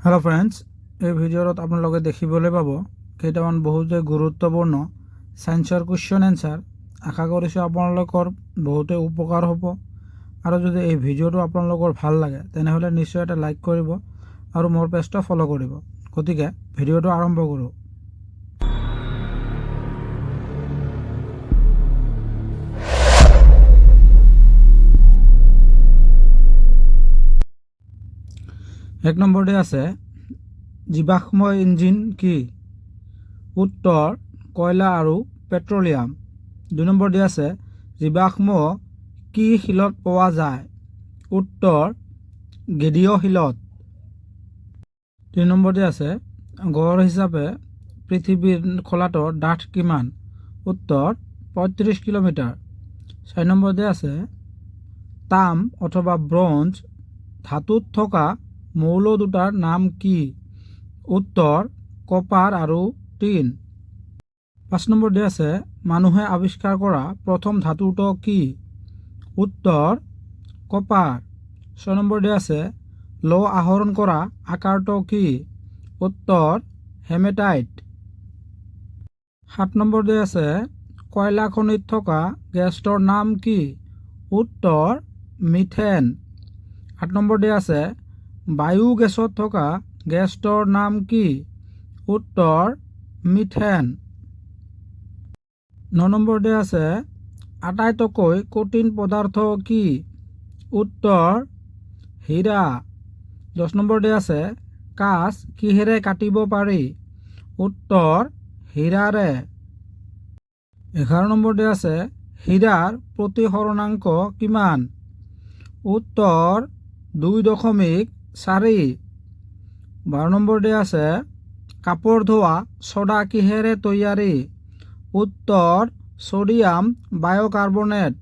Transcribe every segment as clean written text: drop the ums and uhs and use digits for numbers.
Hello' friends, এই ভিডিঅ'ত আপোনালোকে দেখিবলৈ পাব কেইটামান বহুতে গুৰুত্বপূৰ্ণ ছায়েন্সৰ কুৱেশ্যন এনচাৰ। আশা কৰিছোঁ আপোনালোকৰ বহুতে উপকাৰ হ'ব আৰু যদি এই ভিডিঅ'টো আপোনালোকৰ ভাল লাগে, তেনেহ'লে নিশ্চয় এটা লাইক কৰিব আৰু মোৰ পেজটো ফ'ল' কৰিব। গতিকে ভিডিঅ'টো আৰম্ভ কৰোঁ। এক নম্বৰতে আছে, জীৱাশ্ম ইঞ্জিন কি? উত্তৰ, কয়লা আৰু পেট্ৰলিয়াম। দুই নম্বৰ দিয়া আছে, জীৱাশ্ম কি শিলত পোৱা যায়? উত্তৰ, গেদীয় শিলত। তিনি নম্বৰতে আছে, গড় হিচাপে পৃথিৱীৰ খোলাটোৰ ডাঠ কিমান? উত্তৰ, 35 কিলোমিটাৰ। চাৰি নম্বৰতে আছে, তাম অথবা ব্ৰঞ্জ ধাতুত থকা মৌল দুটাৰ নাম কি? উত্তৰ, কপাৰ আৰু টিন। পাঁচ নম্বৰ দিয়া আছে, মানুহে আৱিষ্কাৰ কৰা প্ৰথম ধাতুটো কি? উত্তৰ, কপাৰ। ছয় নম্বৰ দিয়া আছে, লো আহৰণ কৰা আকাৰটো কি? উত্তৰ, হেমেটাইট। সাত নম্বৰ দিয়া আছে, কয়লা খনিত থকা গেছটোৰ নাম কি? উত্তৰ, মিথেন। আঠ নম্বৰ দিয়া আছে, বায়ু গেছত থকা গেছটোৰ নাম কি? উত্তৰ, মিথেন। ন নম্বৰ দিয়া আছে, আটাইতকৈ কঠিন পদাৰ্থ কি? উত্তৰ, হীৰা। 10 নম্বৰ দিয়া আছে, কাঁচ কিহেৰে কাটিব পাৰি? উত্তৰ, হীৰাৰে। 11 নম্বৰ দিয়া আছে, হীৰাৰ প্ৰতিসৰণাংক কিমান? উত্তৰ, 2.4। 12 নম্বৰ দিয়া আছে, কাপোৰ ধোৱা ছ'ডা কিহেৰে তৈয়াৰী? উত্তৰ, ছ'ডিয়াম বাইকাৰ্বনেট।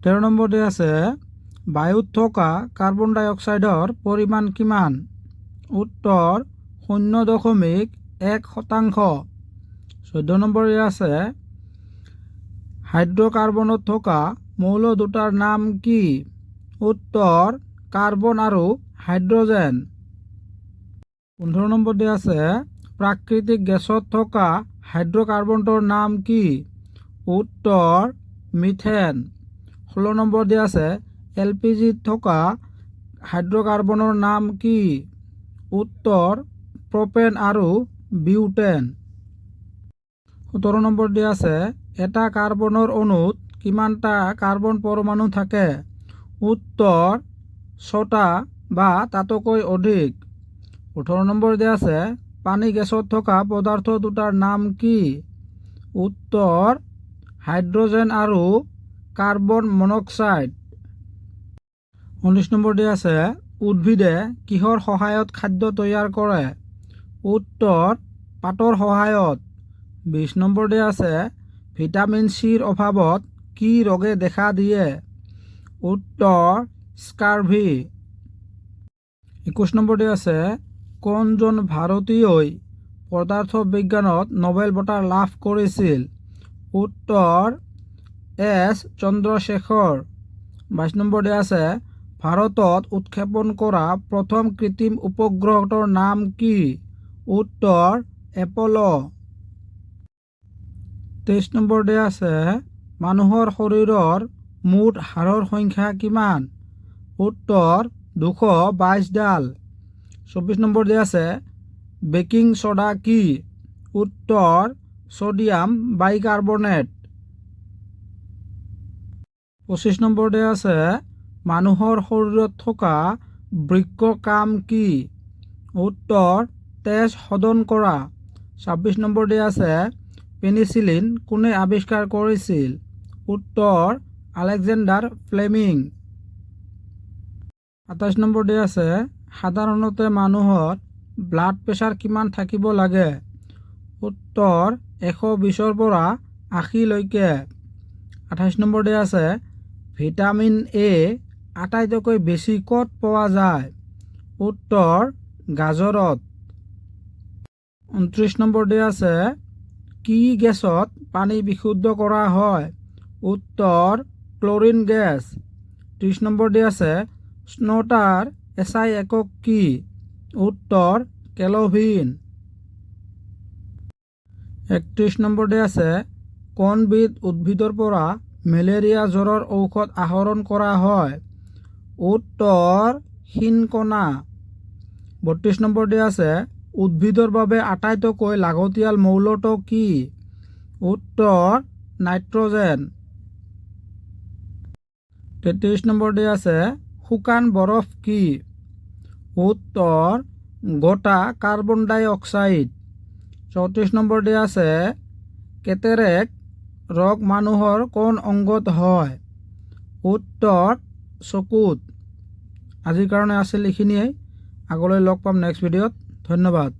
13 নম্বৰ দিয়া আছে, বায়ুত থকা কাৰ্বন ডাই অক্সাইডৰ পৰিমাণ কিমান? উত্তৰ, 0.1%। 14 নম্বৰ দিয়া আছে, হাইড্ৰকাৰ্বনত থকা মৌল দুটাৰ নাম কি? উত্তৰ, কাৰ্বন আৰু হাইড্ৰজেন। 15 নম্বৰ দিয়া আছে, প্ৰাকৃতিক গেছত থকা হাইড্ৰকাৰ্বনটোৰ নাম কি? উত্তৰ, মিথেন। 16 নম্বৰ দিয়া আছে, এল পি জিত থকা হাইড্ৰকাৰ্বনৰ নাম কি? উত্তৰ, প্ৰপেন আৰু বিউটেন। 17 নম্বৰ দিয়া আছে, এটা কাৰ্বনৰ অণুত কিমানটা কাৰ্বন পৰমাণু থাকে? উত্তৰ, ছটা বা তাতোকৈ অধিক। 18 নম্বৰ দিয়া আছে, পানী গেছত থকা পদাৰ্থ দুটাৰ নাম কি? উত্তৰ, হাইড্ৰজেন আৰু কাৰ্বন মনক্সাইড। 19 নম্বৰ দিয়া আছে, উদ্ভিদে কিহৰ সহায়ত খাদ্য তৈয়াৰ কৰে? উত্তৰ, পাতৰ সহায়ত। 20 নম্বৰ দিয়া আছে, ভিটামিন চিৰ অভাৱত কি ৰোগে দেখা দিয়ে? উত্তৰ, স্কাৰ্ভি। 21 নম্বৰ দিয়া আছে, কোনজন ভাৰতীয়ই পদাৰ্থ বিজ্ঞানত নোবেল বঁটা লাভ কৰিছিল? উত্তৰ, এছ চন্দ্ৰশেখৰ। 22 নম্বৰ দিয়া আছে, ভাৰতত উৎক্ষেপণ কৰা প্ৰথম কৃত্ৰিম উপগ্ৰহটোৰ নাম কি? উত্তৰ, এপল'। 23 নম্বৰ দিয়া আছে, মানুহৰ শৰীৰৰ মুঠ হাড়ৰ সংখ্যা কিমান? উত্তৰ, 222ডাল। 24 নম্বৰ দিয়া আছে, বেকিং ছ'ডা কি? উত্তৰ, ছ'ডিয়াম বাইকাৰ্বনেট। 25 নম্বৰ দিয়া আছে, মানুহৰ শৰীৰত থকা বৃক্কৰ কাম কি? উত্তৰ, তেজ শোধন কৰা। 26 নম্বৰ দিয়া আছে, পেনিচিলিন কোনে আৱিষ্কাৰ কৰিছিল? উত্তৰ, আলেকজেণ্ডাৰ ফ্লেমিং। 27 নম্বৰ দিয়া আছে, সাধাৰণতে মানুহৰ ব্লাড প্ৰেছাৰ কিমান থাকিব লাগে? উত্তৰ, 120ৰ পৰা 80লৈকে। 28 নম্বৰ দিয়া আছে, ভিটামিন এ আটাইতকৈ বেছি ক'ত পোৱা যায়? উত্তৰ, গাজৰত। 29 নম্বৰ দিয়া আছে, কি গেছত পানী বিশুদ্ধ কৰা হয়? উত্তৰ, ক্লৰিন গেছ। 30 নম্বৰ দিয়া আছে, স্নোটাৰ এছ I একক কি? উত্তৰ কেলভিন। 31 নম্বৰতে আছে, কোনবিধ উদ্ভিদৰ পৰা মেলেৰিয়া জ্বৰৰ ঔষধ আহৰণ কৰা হয়? উত্তৰ সিনকোনা। 32 নম্বৰতে আছে, উদ্ভিদৰ বাবে আটাইতকৈ লাগতিয়াল মৌলটো কি? উত্তৰ নাইট্ৰজেন। 33 নম্বৰতে আছে, শুকান বৰফ কি? উত্তৰ গোটা কাৰ্বন ডাই অক্সাইড। 34 নম্বৰতে আছে, কেটেৰেক্ট ৰোগ মানুহৰ কোন অংগত হয়? উত্তৰ চকুত। আজিৰ কাৰণে আছিল এইখিনিয়েই। আগলৈ লগ পাম নেক্সট ভিডিঅ'ত। ধন্যবাদ।